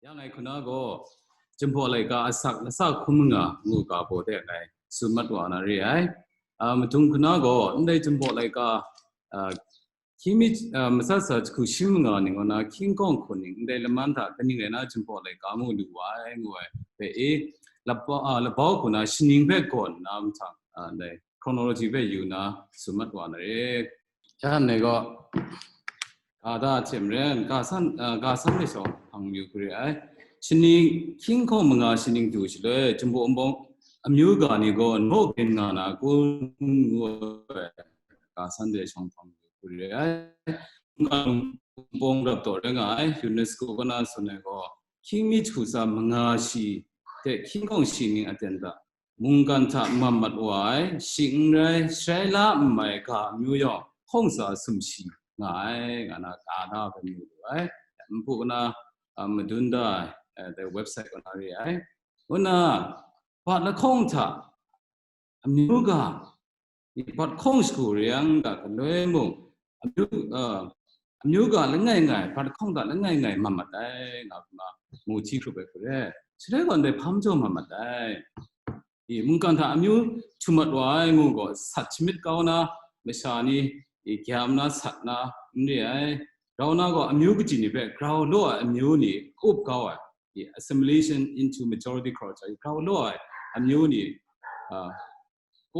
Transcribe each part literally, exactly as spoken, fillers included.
Ya ngai hku na gaw, Jinghpaw laika asak lasa hkun manga ngu ga baw de ngai tsun mat wa na re ai. A, madung hku na gaw, ndai Jinghpaw laika, a, hkying mi, a, matsat sa jahku shi manga ning kaw na, hkying hkawng hkun ning ndai laman hta kaning rai na Jinghpaw laika mu lu wa ai, ngu ai hpe e, laba-, a, labau hku na shaning hpe gawn na mahtang, a, ndai chronology hpe yu na tsun mat wa na re. Shan ngai gaw, ga da hte maren, ga san, a, ga san de shawng hpang yu hku re ai. Shaning, hkying hkawng manga shaning du shaloi, Jinghpaw Wunpawng amyu ga ni gaw naw byin nga na kun ngu ai, ga san de shawng hpang yu hku re ai. Mungkan Wunpawng rap taw rai nga ai, UNESCO kaw na tsun ai gaw, hkying mi jahku tsa manga shi hte hkying hkawng shi ning aten hta, mungkan hta mat mat wa ai, shing n rai, sharai la n mai ga amyu yawng, hkawng tsa sumshi nga ai, nga na ga da hpe mu lu ai. Npu na, a, madun da ai, eh, the website kaw na re ai. Ngu na, bat lahkawng hta amyu ga, bat hkawng shagu re yang ga galoi mung, amyu, a, amyu ga langai ngai, bat hkawng hta langai ngai mat mat ai, nga na, mu hti hkrup ai hku re. Shaloi gaw ndai hpa majaw mat mat ai. I, mungkan hta amyu htum mat wa ai ngu gaw, sat shamyit kau na masha ni, i, gyam na, sat na, n re ai. Grau na gaw amyu kaji ni hpe grau law ai amyu ni up kau ai, i, assimilation into majority culture, i, grau law ai amyu ni, a,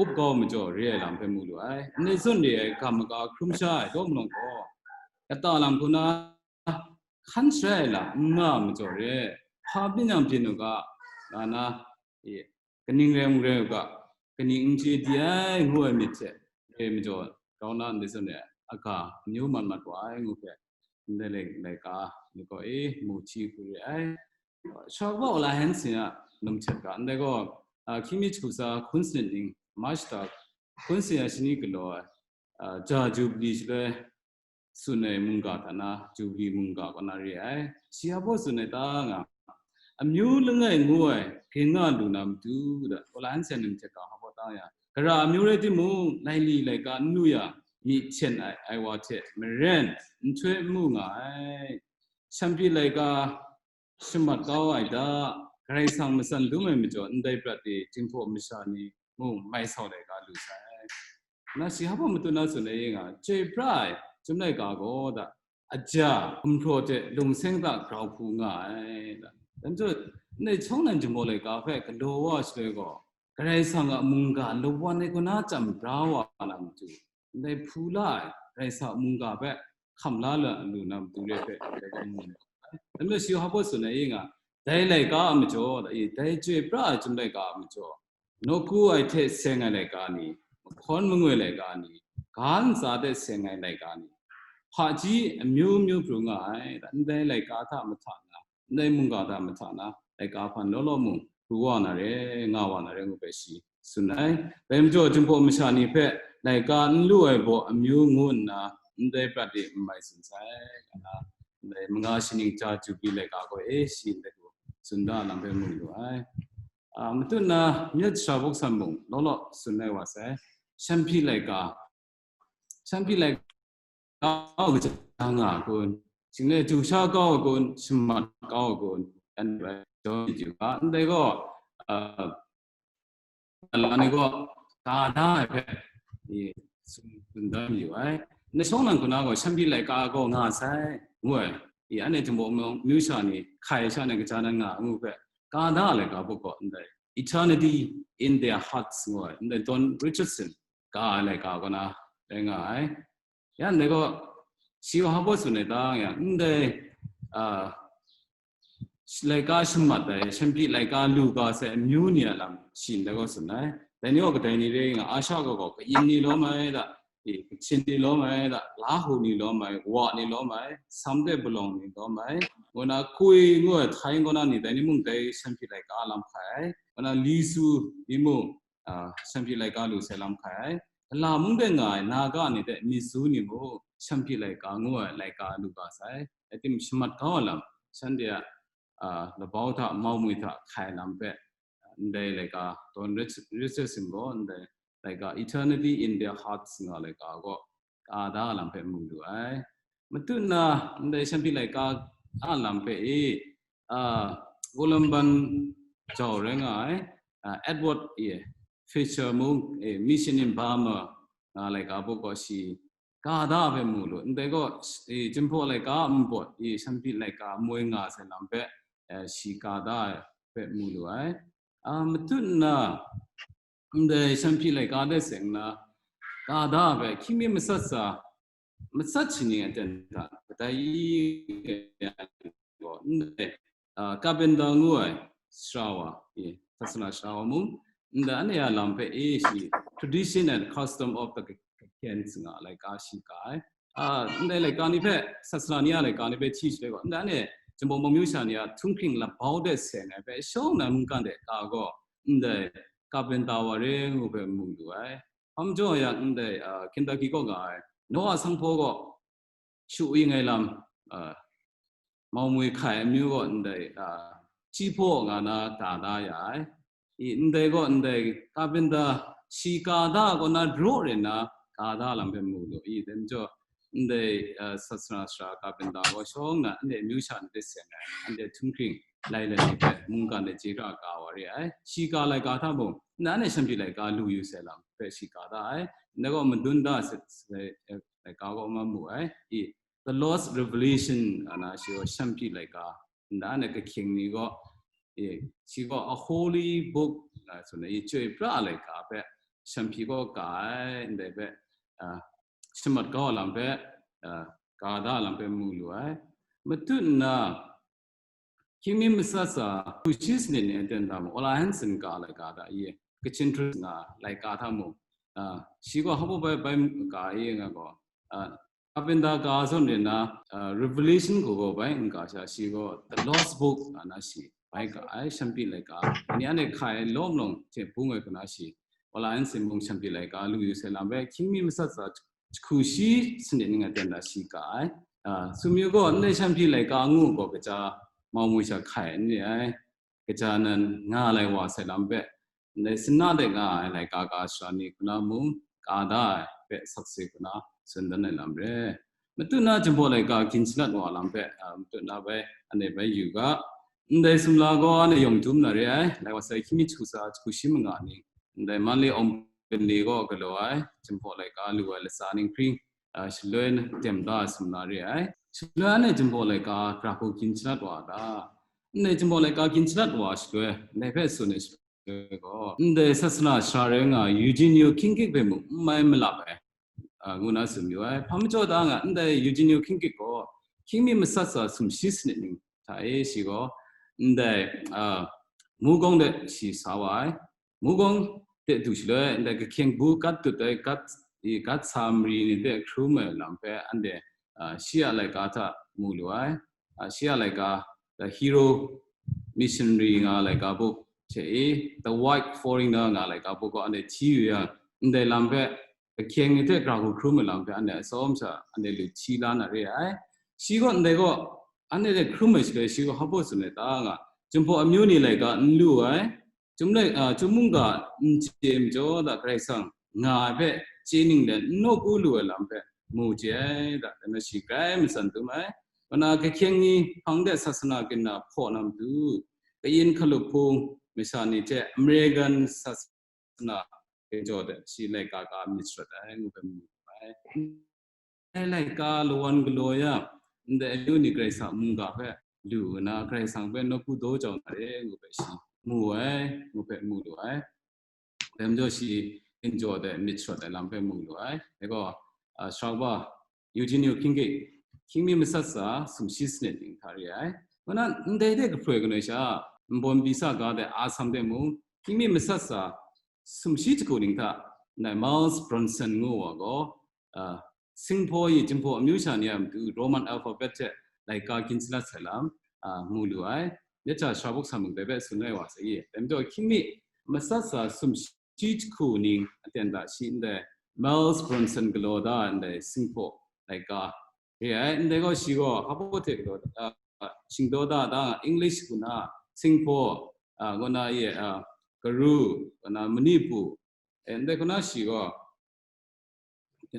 up kau majaw re ai lam hpe mu lu ai. Ndai zawn re ai ga maga hkrum sha ai daw malawng gaw, kata lam hku na hkan sharai ai lam n nga majaw re, hpa byin yang byin u ga, nga na, i, kaning rai mung rai u ga, kaning n chye di ai ngu ai myit hte re majaw, grau na ndai zawn re ai, a ga amyu mat mat wa ai ngu hpe, ndai lai, laika ni gaw e mu hti hku re ai. Shawng gaw la hen sin a num htet ga, ndai gaw, a, hkying mi jahku tsa hkun sanit ning, March hta hkun sanit a shani galaw ai, a, ja Jubili shaloi tsun ai mungga hta na, Jubili mungga kaw na re ai. Shi hpa baw tsun ai ta nga, amyu langai ngu ai, ging nga lu na matu da, gaw la hen sin a num htet ga hpa baw ta ya. Gara amyu rai timung, laili laika n lu yang, myi hten ai, ai wa hte maren, nhtoi n mu nga ai. Shanhpyi laika shamat kau ai ta, Karai Kasang matsan dum ai majaw, ndai prat e Jinghpaw masha ni mung mai sau laika lu sai. Na shi hpa baw matu na tsun ai nga, chyoi pra ai Chyum laika gaw da, aja, gumhpraw hte lungseng hta grau hku nga ai da. Dai majaw, ndai shawng nnan Jinghpaw laika hpe galaw wa shaloi gaw, Karai Kasang a mungga lawan ai kaw na chyam bra wa na matu, ndai hpu la ai, Karai Kasang a mungga hpe hkam la la lu na matu re hpe, ndai gaw mu ai. Dai majaw shi hpa baw tsun ai nga, dai laika a majaw, dai chyoi pra ai Chyum laika a majaw, nawku ai hte seng ai laika ni, mahkawn mangoi laika ni, ga ntsa hte seng ai laika ni, hpaji amyu myu pru nga ai, ndai laika hta mahta na, ndai mungga hta mahta na, laika hpan law law mung pru wa na re, nga wa na re ngu hpe shi tsun ai. Dai majaw, Jinghpaw masha ni hpe laika n lu ai baw amyu ngu nna, ndai prat e n mai tsun sai, nga na, ndai manga shaning ja Jubili laika gaw e shi ndai hku tsun da lam hpe mu lu ai. A, matu na myit sha buk san mung law law tsun ai wa sai. Shanhpyi laika, Shanhpyi laika kau kaja nga ai kun, shingle du sha kau ai kun, shamat kau ai kun, yan rai jaw yu ga, ndai gaw, a, la ni gaw, ga da ai hpe, i, tsun, tsun dan yu ai. Ndai shawng nnan hku na gaw, Shanhpyi laika gaw nga sai, ngu ai. I, anhte Jinghpaw myu sha ni, hkai sha na kaja nan nga ai ngu hpe, ga da ai laika hpe gaw, ndai, Eternity in Their Hearts ngu ai, ndai Don Richardson, ga ai laika kaw na rai nga ai. Ya ndai gaw, shi wa hpa baw tsun ai ta nga yang, ndai, a, laika shamat ai, Shanhpyi laika lu ga sai amyu ni a lam shi ndai gaw tsun ai. Dai ni gaw kadai ni re nga, Asha gaw gaw, Kayin ni lawm ai da, i, Kachin ni lawm ai da, Lahu ni lawm ai, Wa ni lawm ai, Sam de Palawng ni lawm ai, ngu na Kui ngu ai Thai kaw na ni, dai ni mung dai Shanhpyi laika lam hkai ai, ngu na Lisu ni mung, a, Shanhpyi laika lu sai lam hkai ai. Kala mung de nga ai Naga ni hte Mizo ni mung Shanhpyi laika ngu ai laika lu ga sai. Rai tim, shamat kau ai lam, shanhte a, a, labau hta, mau mwi hta hkai lam hpe, ndai laika, Don Rich-, Richardson gaw ndai laika, Eternity in Their Hearts nga laika gaw, ka da lam hpe mu lu ai. Matu na, ndai Shanhpyi laika a lam hpe e, Columban jau rai nga ai, Edward Fisher mung, Mission in Burma nga laika buk gaw shi ka da ai hpe mu lu. Ndai gaw, Jinghpaw laika a npawt, Shanhpyi laika moi nga sai lam hpe, shi ka da ai hpe mu lu ai. Matut nna, ndai Shanhpyi laika de seng nna, ka da ai hpe hkying mi matsat sa, matsat shaning aten hta kadai i gaw, ndai, Carpenter ngu ai sara wa, sasana sara wa mung, ndai anhte a lam hpe e shi, tradition and custom of the Karen nga laika shi ka ai. Ndai laika ni hpe, sasana ni a laika ni hpe hti shaloi gaw, ndai anhte Jinghpaw mungmyu sha ni a htunghking labau de seng ai hpe shawng na mungkan de ka gaw, ndai Carpenter wa re ngu hpe mu lu ai. Hpa majaw yang ndai, Kentucky kaw nga ai Noah sanghpaw gaw, shu wi ngai lam, Maumwi Hkai amyu gaw ndai, Chihpaw nga na ka da ya ai. I, ndai gaw ndai Carpenter shi ka da kaw na draw rai nna ka da lam hpe mu lu. I, dai majaw, ndai, sasana sara Carpenter gaw shawng na, ndai amyu sha ni hte seng ai, ndai htunghking lai lai ni hpe mungkan de chye hkra ka wa re ai. Shi ka laika hta mung, nna anhte Shanhpyi laika lu yu sai lam hpe shi ka da ai. Ndai gaw madun da sai, laika gaw ma mu ai. I, The Lost Revelation, ana shi gaw Shanhpyi laika, nna anhte kahkying ni gaw, e, shi gaw a holy book, a, tsun ai, chyoi pra laika hpe Shanhpyi gaw ka ai, ndai hpe, a, shamat kau lam hpe, a, ka da lam hpe mu lu ai. Matut nna, hkying mi matsat sa, hku shi sanit ni aten hta mung, Ola Hanson ka laika hta, i, Kachin Trust nga laika hta mung, a, shi gaw hpa bai, bai ka i nga gaw, a, Carpenter ka zawn rin na, a, Revelation gaw gaw bai n ka sha, shi gaw The Lost Book, a, na shi bai ka ai, Shanhpyi laika. Ni anhte hkai lawm lawng hte bung ai hku na shi, Ola Hanson mung Shanhpyi laika lu yu sai lam bai, hkying mi matsat sa, jahku shi sanit ni nga ten na shi ka ai. A, sumyu gaw, ndai Shanhpyi laika ngu gaw kaja mau mu sha hkai n re ai. Kaja nan nga lai wa sai lam hpe, ndai sina de nga ai laika ka sara ni hku na mung, ka da ai hpe sakse hku na tsun dan ai lam re. Matut na Jinghpaw laika gin shalat wa lam hpe, a, matut na bai, anhte bai yu ga. Ndai sumla gaw anhte yawng dum na re ai, lai wa sai hkying mi jahku sa jahku shi manga ni, ndai Manley Awng Byin ni gaw galaw ai, Jinghpaw laika lu ai latsa ninghpring, a, shaloi na dem da ai sumla re ai. Shaloi anhte Jinghpaw laika gara hku gin shalat wa a ta? Ndai Jinghpaw laika gin shalat wa shaloi, ndai hpe tsun ai shaloi gaw, ndai sasana sara rai nga ai Eugenio Kincaid hpe mung n mai malap ai, a, ngu na tsun yu ai. Hpa majaw ta nga, ndai Eugenio Kincaid gaw hkying mi matsat sa sumshi sanit ning hta e shi gaw, ndai, a, Mukong de shi sa wa ai. Mukong de du shaloi, ndai kahkying bu gat dut ai gat, i gat sa mari ni hte hkrum ai lam hpe anhte, a, shi a laika hta mu lu ai. A, shi a laika, The Hero Missionary nga laika buk hte e, The White Foreigner nga laika buk gaw anhte hti yu yang, ndai lam hpe, kahkying ni hte gara hku hkrum ai lam hpe anhte atsawm sha, anhte lu hti la na re ai. Shi gaw ndai gaw, anhte hte hkrum ai shaloi, shi gaw hpa baw tsun ai ta nga, Jinghpaw amyu ni laika n lu ai, Chyum lai, a, chyum mungga n chye majaw da, Karai Kasang nga ai hpe chye ning let n nawku lu ai lam hpe mu chye ai da, dai majaw shi grai matsan dum ai. Kaw na kahkying ni hpang de sasana kina hpaw na matu, kayin hkalup hpung masha ni hte American sasana kinaw de shi laika ka myit sharawt ai, ngu hpe mu ai. Ndai laika lawan galaw yang, ndai amyu ni Karai Kasang mungga hpe lu nna, Karai Kasang hpe nawku daw jau na re, ngu hpe shi mu ai, ngu hpe mu lu ai. Dai majaw shi kinaw de myit sharawt ai lam hpe mu lu ai. Dai gaw, a, Sharaba, Eugenio Kincaid, hkying mi matsat sa sumshi sanit ning hta re ai. Kaw na, ndai de kahproi kanoi sha, nbawm pyi sa ga de Assam de mung, hkying mi matsat sa sumshi jahku ning hta, ndai Miles Bronson ngu wa gaw, a, Singphaw i Jinghpaw amyu sha ni a matu Roman alphabet hte laika gin shalat sai lam, a, mu lu ai. Myit sha Sharaba sa mung dai hpe tsun ai wa sai i. Dai majaw hkying mi matsat sa sumshi jahku ning aten hta shi ndai Miles Bronson galaw da ai ndai Singphaw laika re ai. Ndai gaw shi gaw hpa baw hte galaw, a, shingdaw da da nga, English kaw na, Singphaw, a, kaw na ye, a, Garo, kaw na Manipur, e, ndai kaw na shi gaw,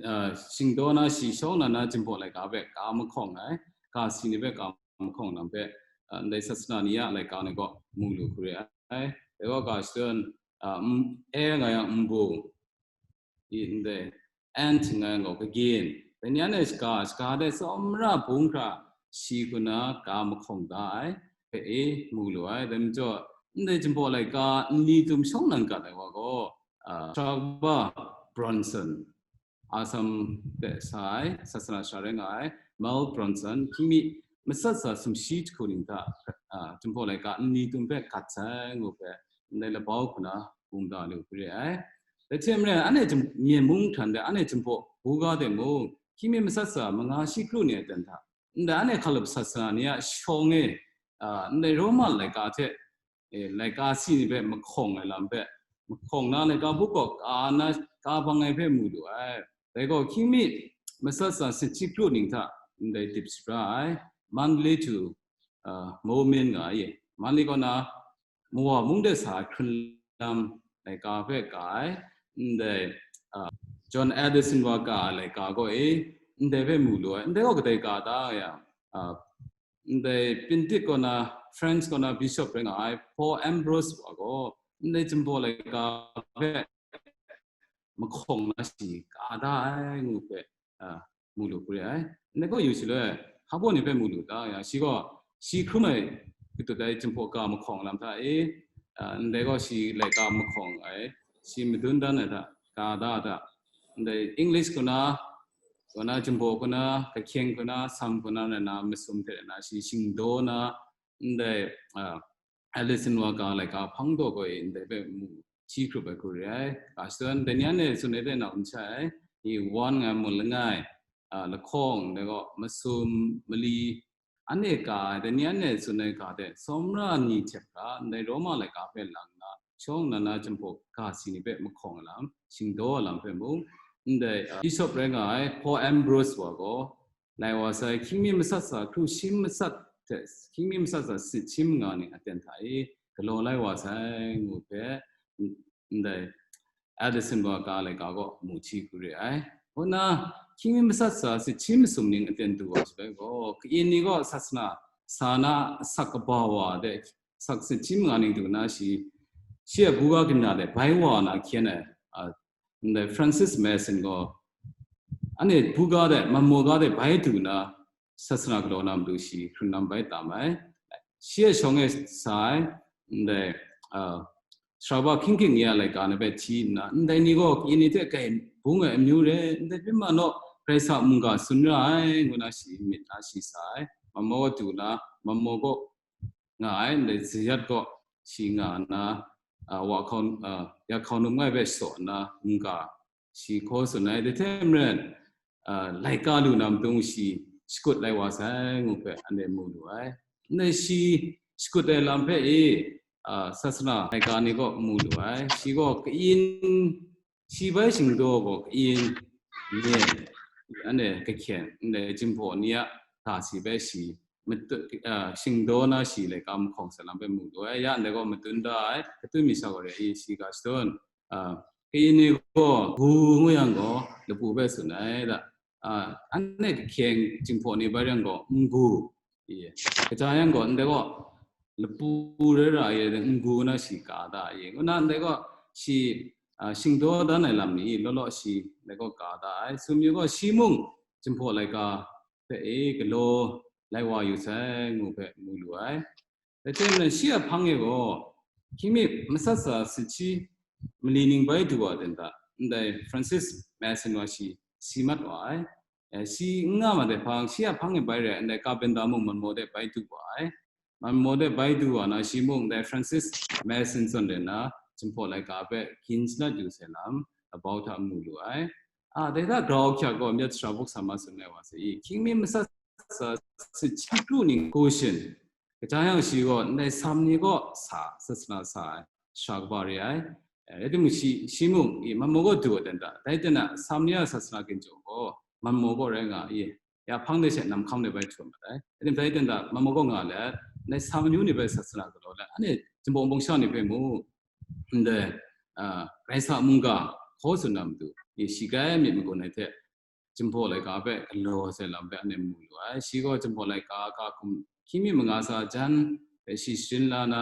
a, shingdaw na shi shawng na na Jinghpaw laika hpe ka mahkawng ai, ka si ni hpe ka mahkawng lam hpe, ndai sasana ni a laika ni gaw mu lu hkru re ai. Dai gaw ga shadawn, a, m-, e nga yang nbung, i ndai, ant nga yang gaw kagyin. Dai ni anhte shaga, shaga de tsawmra bung hkra shi hku na ga mahkawng da ai, hpe e mu lu ai. Dai majaw, ndai Jinghpaw laika nli tum shawng nan gat ai wa gaw, a, Shrava Bronson, Assam de sa ai, sasana sara rai nga ai, Merle Bronson, hkying mi matsat sa sumshi jahku ning hta, a, Jinghpaw laika nli tum hpe gat sai ngu hpe, ndai labau hku na bung da lu hkru re ai. Dai hte maren, anhte Jim-, Myen mung hkran de, anhte Jinghpaw buga de mung, hkying mi matsat sa manga shi kru ni a ten hta, ndai anhte hkalup sasana ni a shawng e, a, ndai Roma laika hte, e, laika si ni hpe mahkawng ai lam hpe, mahkawng na laika buk gaw ka na, ka bang ai hpe mu lu ai. Dai gaw hkying mi matsat sa sumshi jahku ning hta ndai dip sara ai, Mandalay to, a, Moulmein nga ai. Mandalay kaw na Mawa mung de sa ai hkrun lam laika hpe ka ai, ndai, a, John Addison wa ka ai laika gaw e, ndai hpe mu lu ai, ndai gaw kadai ka ta yang, a, ndai Pintit kaw na, French kaw na Bishop rai nga ai Paul Ambrose wa gaw, ndai Jinghpaw laika hpe mahkawng na shi ka da ai ngu hpe, a, mu lu hkru re ai. Ndai gaw yu shaloi, hpa baw ni hpe mu lu ta yang, shi gaw, shi hkrum ai katut ai Jinghpaw ga mahkawng lam hta e, a, ndai gaw shi laika mahkawng ai, shi madun dan ai hta, ka da hta, ndai English kaw na, kaw na, Jinghpaw kaw na, Kahkyeng kaw na, Sam kaw na, rai na, masum hte rai na, shi shingdaw na, ndai, a, Addison wa ka laika hpang daw gaw e ndai hpe mu hti hkrup ai hku re ai. Ga shadawn, dai ni anhte tsun ai hte na um sha ai, i wan nga ai mun langai, a, lahkawng, dai gaw masum, mali, anhte ka ai, dai ni anhte tsun ai ga hte tsawmra ni hte hkra, ndai Roma laika hpe lang na, shawng nna na Jinghpaw ga si ni hpe mahkawng ai lam, shingdaw ai lam hpe mung, ndai, a, Bishop rai nga ai Paul Ambrose wa gaw, lai wa sai, hkying mi matsat sa hkru shi matsat hte, hkying mi matsat sa sumshi manga ning aten hta e galaw lai wa sai ngu hpe, ndai Addison wa ka laika gaw mu hti hkru re ai. Kaw na, hkying mi matsat sa sumshi masum ning aten du wa shaloi gaw, kayin ni gaw sasana sa na asak kaba wa de, asak sumshi manga ning du na shi, shi a buga kanya de bai wa na hkyen ai, a, ndai Francis Mason gaw, anhte buga de, manmaw ga de bai du na, sasana galaw na matu shi hkrun lam bai tam ai. Shi a shawng e sa ai, ndai, a, Shrava hkying hkying ni a laika ni hpe hti nna, ndai ni gaw kayin ni hte kai bung ai amyu re, ndai hpyi ma naw, Karai Kasang mungga tsun ra ai, ngu na shi myit na shi sa ai. Manmaw gaw du na, manmaw gaw nga ai, ndai zayat gaw shi nga nna, a, wa hkau, a, ya hkau num ngai hpe shaw nna, mungga shi hkaw tsun ai, dai hte maren, a, laika lu na matu shi shakut lai wa sai ngu hpe anhte mu lu ai. Ndai shi shakut ai lam hpe e, a, sasana laika ni gaw mu lu ai. Shi gaw kayin, shi bai shingdaw gaw kayin, myen, anhte kahkyen, ndai Jinghpaw ni a ga si bai shi matu-, a, shingdaw na shi laika mahkawng sa lam hpe mu lu ai. Ya ndai gaw madun da ai, katun mi sha gaw re i, shi ga shadawn, a, kayin ni gaw, ngu ngu yang gaw, lapu hpe tsun ai da. A, anhte kahkyeng Jinghpaw ni bai yang gaw, ngu, i, kaja yang gaw, ndai gaw, lapu rai ra ai, ngu na shi ka da, i, ngu na ndai gaw, shi, a, shingdaw dan ai lam ni, law law shi, ndai gaw ka da ai. Sumyu gaw, shi mung, Jinghpaw laika hpe e galaw lai wa yu sai ngu hpe mu lu ai. Dai hte maren shi a hpang e gaw, hkying mi matsat sa sumshi mali ning bai du wa ten hta, ndai Francis Mason wa shi si mat wa ai. E, shi n nga mat ai hpang, shi a hpang e bai rai, ndai carpenter mung manmaw de bai du wa ai. Manmaw de bai du wa na, shi mung ndai Francis Mason zawn de na, Jinghpaw laika hpe gin shanat yu sai lam, labau hta mu lu ai. A, dai hta grau hkyak gaw myit sara buk sa ma tsun ai wa sai i, hkying mi matsat sa sumshi kru ning question. Kaja yang shi gaw, ndai Sam ni gaw sa, sasana sa ai, sara kaba re ai. Eh, rai timung shi, shi mung, i, manmaw gaw du ai ten hta. Dai ten a, Sam ni a sasana ginjaw gaw, manmaw gaw rai nga i, ya hpang de she nam hkam de bai htum mat ai. Rai tim, dai ten hta, manmaw gaw nga let, ndai Sam amyu ni bai sasana galaw let, anhte Jinghpaw Wunpawng sha ni hpe mu, ndai, a, Karai Kasang mungga hkaw tsun na matu, i, shi kai myit magun ai hte, Jinghpaw laika hpe galaw sai lam hpe anhte mu lu ai. Shi gaw Jinghpaw laika ga hkum hkying mi manga sa jan hpe shi sharin la na,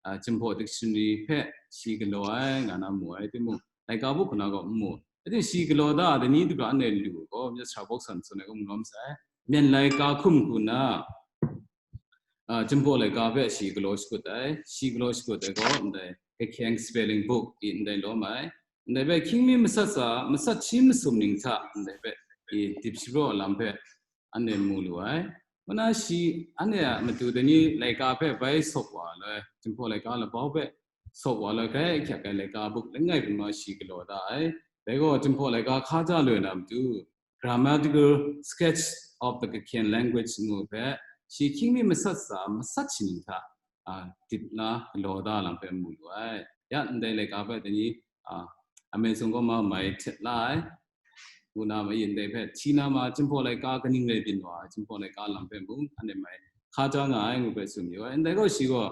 a, Jinghpaw dictionary hpe shi galaw ai nga na mu ai timung, laika buk hku na gaw n mu. Ating shi galaw da ai, dai ni dagra anhte lu gaw, myit sara bawk san tsun ai gaw, mu lawm sai. Myen laika hkum hku na, a, Jinghpaw laika hpe shi galaw shakut ai, shi galaw shakut ai gaw, ndai, Kakyeng spelling book i ndai lawm ai, ndai hpe hkying mi masat sa, masat shi masum ning hta, ndai hpe i dip shapraw lam hpe anhte mu lu ai. Kaw na shi, anhte a matu dai ni laika hpe bai sawk wa ai loi, Jinghpaw laika labau hpe sawk wa ai loi, grai ahkyak ai laika buk langai hkrum na shi galaw da ai. Dai gaw Jinghpaw laika hkaja loi na matu, Grammatical Sketch of the Kakyen Language ngu hpe, shi hkying mi masat sa, masat shi ning hta, a, dip na galaw da lam hpe mu lu ai. Ya, ndai laika hpe dai ni, a, Amazon kaw ma mai htet la ai. Ngu na ma, ndai hpe hti na ma, Jinghpaw laika kaning rai byin wa ai, Jinghpaw laika lam hpe mung, anhte mai hkaja nga ai ngu hpe tsun yu ai. Ndai gaw shi gaw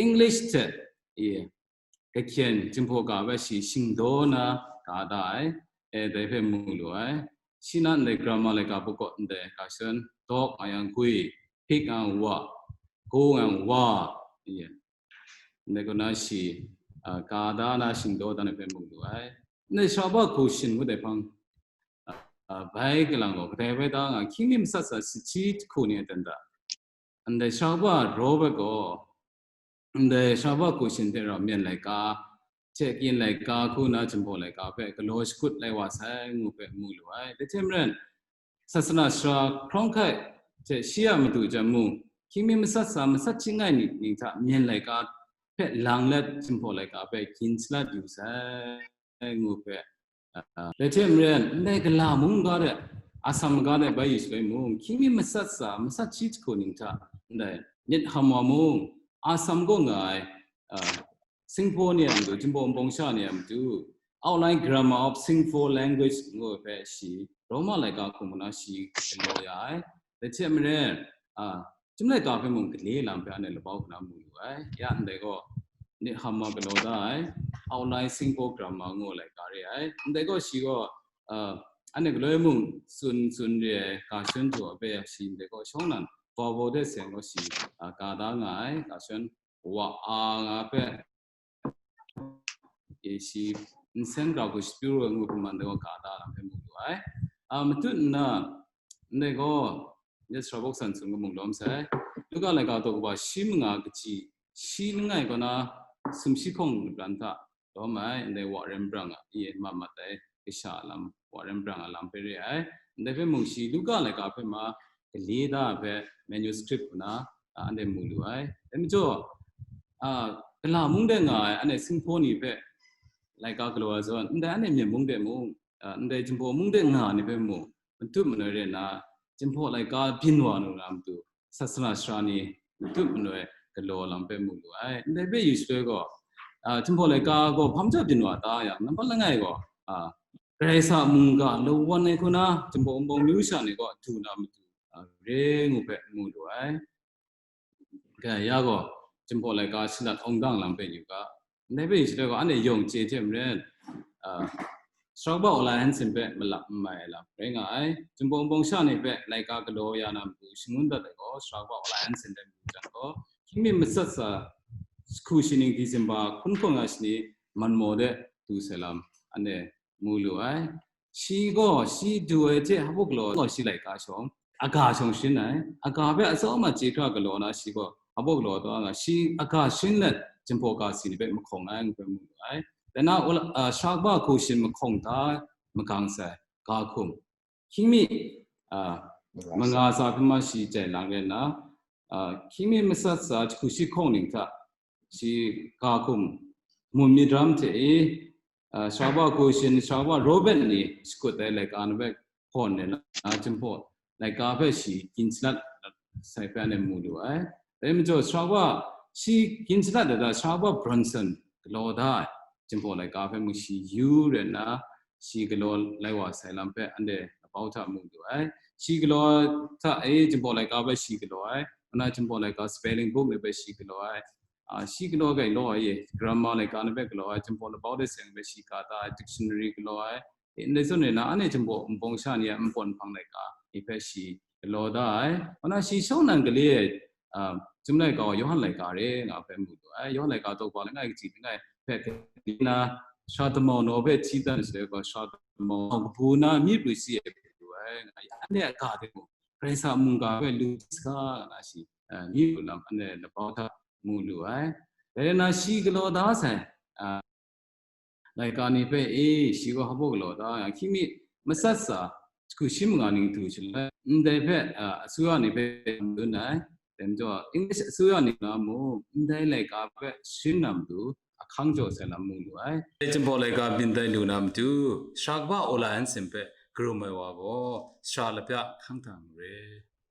English hte, i, Kakyen Jinghpaw ga hpe shi shingdaw na ga da ai, e, dai hpe mu lu ai. Shi na ndai grammar laika buk kaw ndai ga shan, dawk nga yang gwi, hpik nga yang wa, go nga yang wa, i, ndai kaw na shi, a, ga da na shingdaw da na hpe mu lu ai. Ndai sara ba hku shin ngut ai hpang, a, a, bai kalang gaw, kadai bai da nga, hkying mi masat sa, sahti hku ni a dan da. Ndai sara ba raw bai gaw, ndai sara ba hku shin hte rau myen laika, hte kyin laika hku na Jinghpaw laika hpe galaw shakut lai wa sai ngu hpe mu lu ai. Dai hte maren, sasana sara hkrawng hkai hte shi a matu jan mung, hkying mi masat sa, masat shi ning ning hta myen laika hpe lang let, Jinghpaw laika hpe gyin shalat yu sai ngu hpe, a, dai hte maren, ndai gala mung ga de, Assam ga de bai yu shaloi mung, hkying mi masat sa, masat shi hku ning hta, ndai myit hkam wa mung, Assam kaw nga ai, a, Singpho ni a matu, Jinghpaw Wunpawng sha ni a matu, Outline Grammar of Singpho Language ngu ai hpe shi, Roma laika hkum na shi galaw ya ai. Dai hte maren, a, chyum laika hpe mung gale lam hpe anhte labau hku na mu lu ai. Ya ndai gaw, myit hkam wa galaw da ai, Outline Singpho Grammar ngu ai laika re ai. Ndai gaw shi gaw, a, anhte galoi mung tsun tsun re ai, ga shan htu a hpe shi ndai gaw shawng nan, vowel hte seng gaw shi, a, ga da nga ai, ga shan wa a nga hpe, e shi nsen grau hku shapyu ai ngu hkrum man de gaw ga da lam hpe mu lu ai. A, matut nna, ndai gaw, myit sara bawk san tsun ga mung lawm sai. Luka laika daw kaba shi manga kaji, shi langai kaw na sumshi hkawng lapran hta lawm ai, ndai wa rem brang a, i mat mat ai, kasha a lam, wa rem brang a lam hpe re ai. Ndai hpe mung shi Luka laika hpe ma gale da ai hpe manuscript hku na, a, anhte mu lu ai. Dai majaw, a, gala mung de nga ai, anhte Singpho ni hpe laika galaw ai zawn, ndai anhte Myen mung de mung, a, ndai Jinghpaw mung de nga ai ni hpe mung, matut manoi re nna, Jinghpaw laika byin wa nu na matu, sasana sara ni matut manoi galaw lam hpe mu lu ai. Ndai hpe yu shaloi gaw, a, Jinghpaw laika gaw hpa majaw byin wa ta yang, nampat langai gaw, a, Karai Kasang a mungga lawan ai hku na, Jinghpaw Wunpawng myu sha ni gaw du na matu, a, re ngu hpe mu lu ai. Ga ya gaw, Jinghpaw laika shalat awng dang lam hpe yu ga. Ndai hpe yu shaloi gaw, anhte yawng chye hte maren, a, Schlagwort Online Hansen hpe malap n mai ai lam rai nga ai. Jinghpaw Wunpawng sha ni hpe laika galaw ya na matu shangun dat ai gaw, Schlagwort Online Hansen hpe mu jang gaw, hkying mi masat sa, hku shi ning December hkun hkawng na shani, man maw de du sai lam, anhte mu lu ai. Shi gaw, shi du ai hte hpa galaw gaw shi laika shawng, aga shawng sharin ai. Aga hpe atsawm a chye hkra galaw na shi gaw, hpa galaw taw nga, shi aga sharin let, Jinghpaw ga si ni hpe mahkawng ai ngu hpe mu lu ai. Dai na, ula-, a, Schlagwort hku shin mahkawng hta magang sai, ga hkum. Hkying mi, a, manga sa hpe ma shi jai lang rai nna, a, hkying mi masat sa hku shi hkawng ning hta, shi ga hkum, mun myit ram hte e, a, Schlagwort hku shin, Schlagwort Robert ni shakut ai laika na hpe hpawn ai na, Jinghpaw laika hpe shi gyin shalat sai hpe anhte mu lu ai. Dai majaw, Schlagwort, shi gyin shalat ai hta, Schlagwort Bronson galaw da ai, Jinghpaw laika hpe mung shi yu rai nna, shi galaw lai wa sai lam hpe anhte labau hta mu lu ai. Shi galaw hta e, Jinghpaw laika hpe shi galaw ai, nna Jinghpaw laika spelling book ni hpe shi galaw ai, a, shi galaw ai gaw law ai e, grammar laika ni hpe galaw ai, Jinghpaw labau de seng hpe shi ga da ai, dictionary galaw ai, Ndai zawn re na, anhte Jinghpaw Wunpawng sha ni a npawt nhpang laika ni hpe shi galaw da ai. Kaw na shi shawng nnan gale ai, a, Chyum laika gaw Yawhan laika re nga hpe mu lu ai. Yawhan laika daw ba langai kaji langai hpe gale na, sara damau naw hpe hti dan shaloi gaw, sara damau naw kabu na myi pru si ai hpe lu ai. Anhte a ga de mung, Karai Kasang a mungga hpe lu saga nga na shi, a, myi pru lam anhte labau hta mu lu ai. Dai rai na, shi galaw da sai, a, laika ni hpe, e, shi gaw hpabaw galaw da yang, hkying mi matsat tsa jahku shi manga ning du shaloi, ndai hpe, a, asuya ni hpe dun ai. Dai majaw, English asuya ni na mung, ndai laika hpe sharin na matu, ahkang jaw sai lam mu lu ai. Dai Jinghpaw laika byin tai lu na matu, Sara Kaba Aw La Hanson hpe karum ai wa gaw, sara labya hkang hta mu re.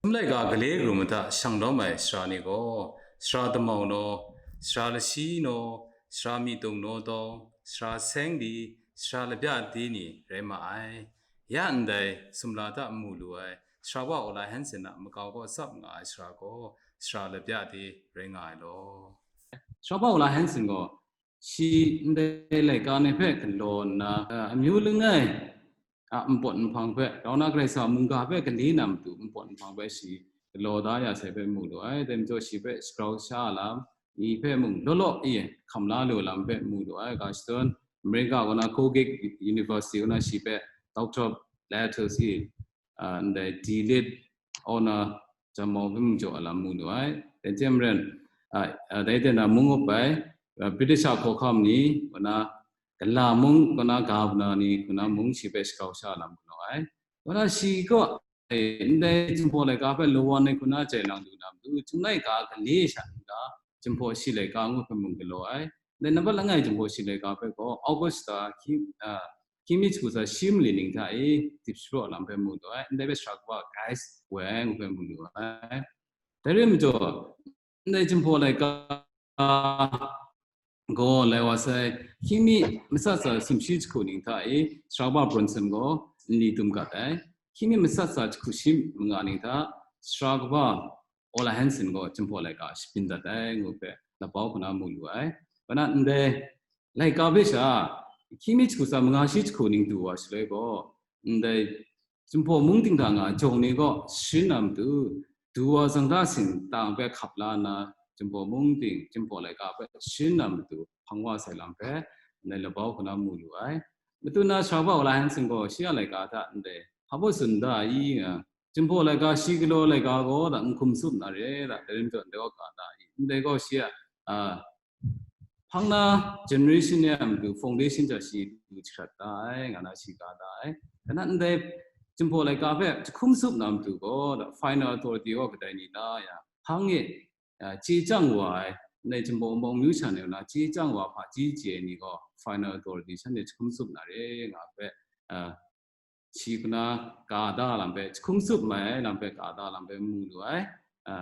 Chyum laika gale karum hta shang lawm ai sara ni gaw, sara damau naw, sara lashi naw, sara myitung naw tawng, sara seng di, sara labya di ni rai ma ai. Ya ndai sumla hta mu lu ai, Sara Kaba Aw La Hanson a makau kaw tsap nga ai sara gaw, sara labya di rai nga ai law. Sara Kaba Aw La Hanson gaw, shi ndai laika ni hpe galaw nna, a, amyu langai a npawt nhpang hpe, grau na Karai Kasang mungga hpe gale na matu npawt nhpang hpe shi galaw da ya sai hpe mu lu ai. Dai majaw shi hpe shagrau sha lam ni hpe mung law law e hkam la lu lam hpe mu lu ai. Ga shadawn, America kaw na Colgate University kaw na shi hpe Doctor of Letters e, a, ndai D.Litt honor jamau hpe mung jaw a lam mu lu ai. Dai hte maren, a, a, dai hte na mung up ai, a, British a hkawhkam ni, kaw na, gala mung, kaw na, governor ni, kaw na, mung shi hpe shagrau sha lam galaw ai. Kaw na, shi gaw, e, ndai Jinghpaw laika hpe lawan ai hku na jai lang lu na matu, Chyum laika gale sha n-ga, Jinghpaw shi laika ngu hpe mung galaw ai. Ndai nambat langai Jinghpaw shi laika hpe gaw, August hta hkying, a, hkying mi jahku tsa shi mali ning hta e dip sharaw lam hpe mu lu ai. Ndai hpe Sara Kaba Geiss woi ai ngu hpe mu lu ai. Dai rai majaw, ndai Jinghpaw laika gaw lai wa sai, hkying mi matsat tsa sumshi jahku ning hta e Sara Kaba Bronson gaw nli dum gat ai. Hkying mi matsat tsa jahku shi manga ning hta Sara Kaba Aw La Hanson gaw Jinghpaw laika shabyin dat ai ngu hpe labau hku na mu lu ai. Kaw na, ndai laika hpe sha, hkying mi jahku tsa manga shi jahku ning du wa shaloi gaw, ndai Jinghpaw mung ting hta nga jawng ni gaw sharin na matu, du wa zang da sin tang hpe hkap la nna, Jinghpaw mung ting, Jinghpaw laika hpe sharin na matu hpang wa sai lam hpe, ndai labau hku na mu lu ai. Matu na Sara Kaba Aw La Hanson gaw shi a laika hta ndai hpa baw tsun da i nga, Jinghpaw laika shi galaw laika gaw da n hkum tsup na re da, dai rai majaw ndai gaw ga da i, ndai gaw shi a, a, hpang na generation ni a matu foundation hta shi du jahkrat da ai, nga na shi ga da ai. Kaw na, ndai Jinghpaw laika hpe jahkum tsup na matu gaw, da, final authority gaw kadai ni ta ya, hpang e, a, chye chyang wa ai, ndai Jinghpaw Wunpawng myu sha ni na chye chyang wa hpaji chye ai ni gaw final authority shanhte jahkum tsup na re, nga hpe, a, shi hku na ga da lam hpe, jahkum tsup mai ai lam hpe ga da lam hpe mu lu ai. A,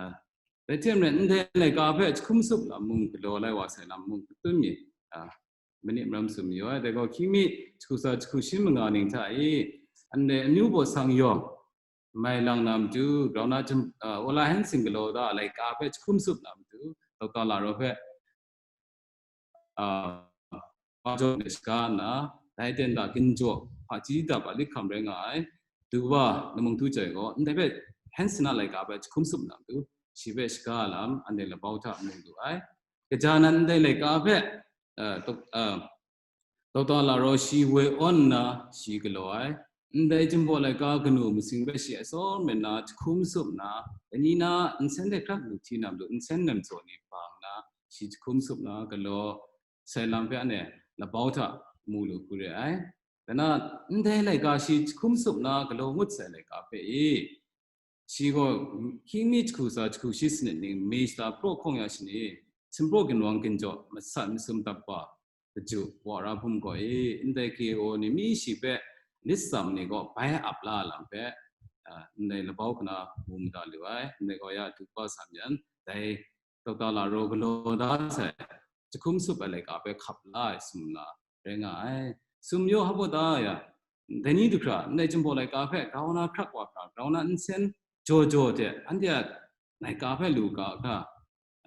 dai hte maren, ndai laika hpe jahkum tsup lam mung galaw lai wa sai lam mung, katun mi, a, mani maram tsun mayu ai. Dai gaw, hkying mi jahku tsa jahku shi manga ning hta e, ndai amyu baw sang yawng mai lang na matu, grau na Jim-, a, Aw La Hanson galaw da ai laika hpe jahkum tsup na matu, Doctor Laro hpe, a, hpa jaw de shaga nna, dai ten da ginjaw hpaji dap a lit hkam rai nga ai, du wa Lamung Tu Jai gaw, ndai hpe Hanson a laika hpe jahkum tsup na matu, shi hpe shaga lam anhte labau hta mu lu ai. Kaja nan ndai laika hpe, a, Doc-, a, Doctor Laro shi woi awn nna shi galaw ai. Ndai Jinghpaw laika kanu masing hpe shi a tsawm rai nna jahkum tsup nna, dai ni na nsen hte hkrak lu hti na matu, nsen nem tsaw ni bang nna, shi jahkum tsup nna galaw sai lam hpe anhte labau hta mu lu hku re ai. Kaw na, ndai laika shi jahkum tsup nna galaw ngut sai laika hpe e, shi gaw hkying mi jahku tsa jahku shi sanit ning May shata praw hkawng ya shani, Htinpraw ginwang ginjaw masat masum dap wa, kaju wa ra hpum gaw e, ndai K O ni mi shi hpe lit tsam ni gaw bai ap la lam hpe, a, ndai labau hku na mu mada lu ai. Ndai gaw ya du kaba sa myan, dai Doctor Laro galaw da sai, jahkum tsup ai laika hpe hkap la ai sumla rai nga ai. Sum yaw hpa da ya, dai ni du hkra, ndai Jinghpaw laika hpe grau na hkrak wa hkra, grau na nsen jaw jaw hte anhte a laika hpe lu ga hkra,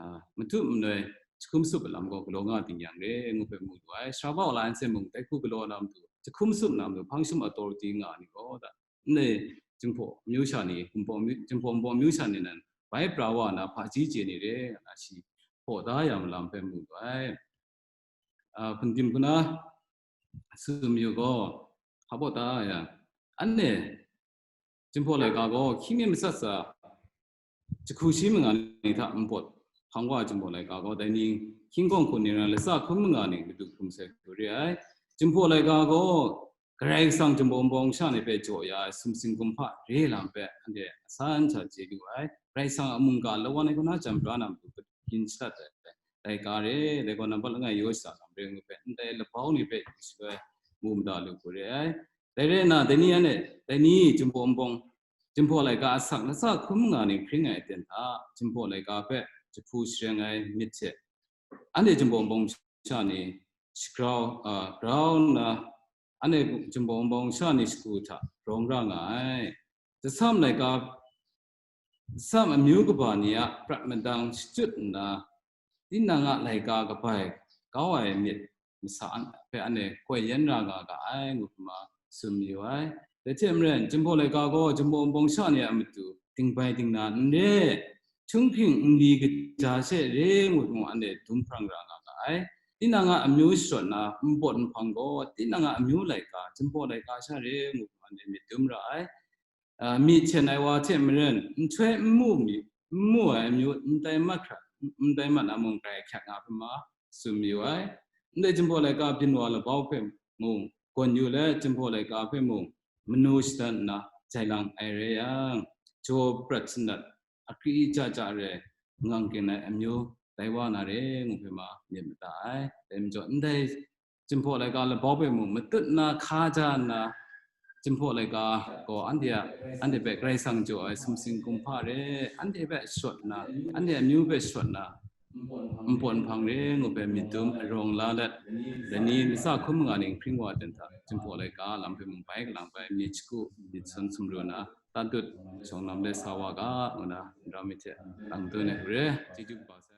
a, matu manoi jahkum tsup ai lam gaw galaw nga ding yang re, ngu hpe mu lu ai. Sara Kaba Aw La Hanson mung dai hku galaw na matu, jahkum sum na matu hpang shum authority nga ni gaw, da, ndai Jinghpaw amyu sha ni, Jinghpaw amyu, Jinghpaw Wunpawng amyu sha ni nan bai pra wa na hpaji chye ni re, nga na shi hpaw da ya malam hpe mu lu ai. A, hpungdim hku na tsun mayu gaw, hpa baw ta ya, anhte Jinghpaw laika gaw hkying mi matsat tsa, jahku shi manga ning hta npawt hpang wa ai Jinghpaw laika gaw, dai ni hkying hkawng hku ning rai, latsa hkun manga ning madu hkum sai hku re ai. Jinghpaw laika gaw Karai Kasang Jinghpaw Wunpawng sha ni hpe jaw ya ai sumsing kumhpa re lam hpe anhte asan sha chye lu ai. Karai Kasang a mungga lawan ai kaw na jam pra na matu kabyin shalat ai laika re, dai gaw nambat langai yaw shada lam re ngu hpe, ndai labau ni hpe yu shaloi mu mada lu hku re ai. Dai rai nna, dai ni anhte, dai ni Jinghpaw Wunpawng, Jinghpaw laika asak latsa hkun manga ning hpring ai aten hta, Jinghpaw laika hpe jahpu shareng ai myit hte, anhte Jinghpaw Wunpawng sha ni shagrau, a, grau nna, anhte Jinghpaw Wunpawng sha ni shagu hta rawng ra nga ai. Jasam laika, jasam amyu kaba ni a prat madang shachyut nna, tinang a laika kabai kau ai myit masa an-, hpe anhte koi yan ra nga ga ai, ngu hpe ma tsun mayu ai. Dai hte maren, Jinghpaw laika gaw Jinghpaw Wunpawng sha ni a matu dingbai dingna n re, htunghking nli kaja she re ngu mung anhte dum hprang ra nga ga ai. Tinang a amyu sharawt na npawt nhpang gaw, tinang a amyu laika, Jinghpaw laika sha re ngu mung anhte myit dum ra ai. A, myi hten ai wa hte maren, nhtoi n mu mi, n mu ai amyu n tai mat hkra, n tai mat na mung, grai ahkyak nga hpe ma tsun mayu ai. Ndai Jinghpaw laika byin wa labau hpe mung, gawn yu let, Jinghpaw laika hpe mung, manu shadan nna jai lang ai rai yang, jaw prat sanat, akri ja ja re, ngang ken ai amyu tai wa na re, ngu hpe ma myit mada ai. Dai majaw, ndai Jinghpaw laika labau hpe mung, matut na hka ja nna, Jinghpaw laika gaw anhte a, anhte hpe Karai Kasang jaw ai sumsing kumhpa re, anhte hpe shawt nna, anhte amyu hpe shawt nna, npawt nhpang re ngu hpe myit dum arawng la let, dai ni latsa hkun manga ning hpring wa ai aten hta, Jinghpaw laika lam hpe mung bai kalang bai, myit shagu, myit sun sumru na, tatut, shawng lam let sa wa ga, ngu na, ndau myit hte, lang dun ai hku re, chyeju kaba sai.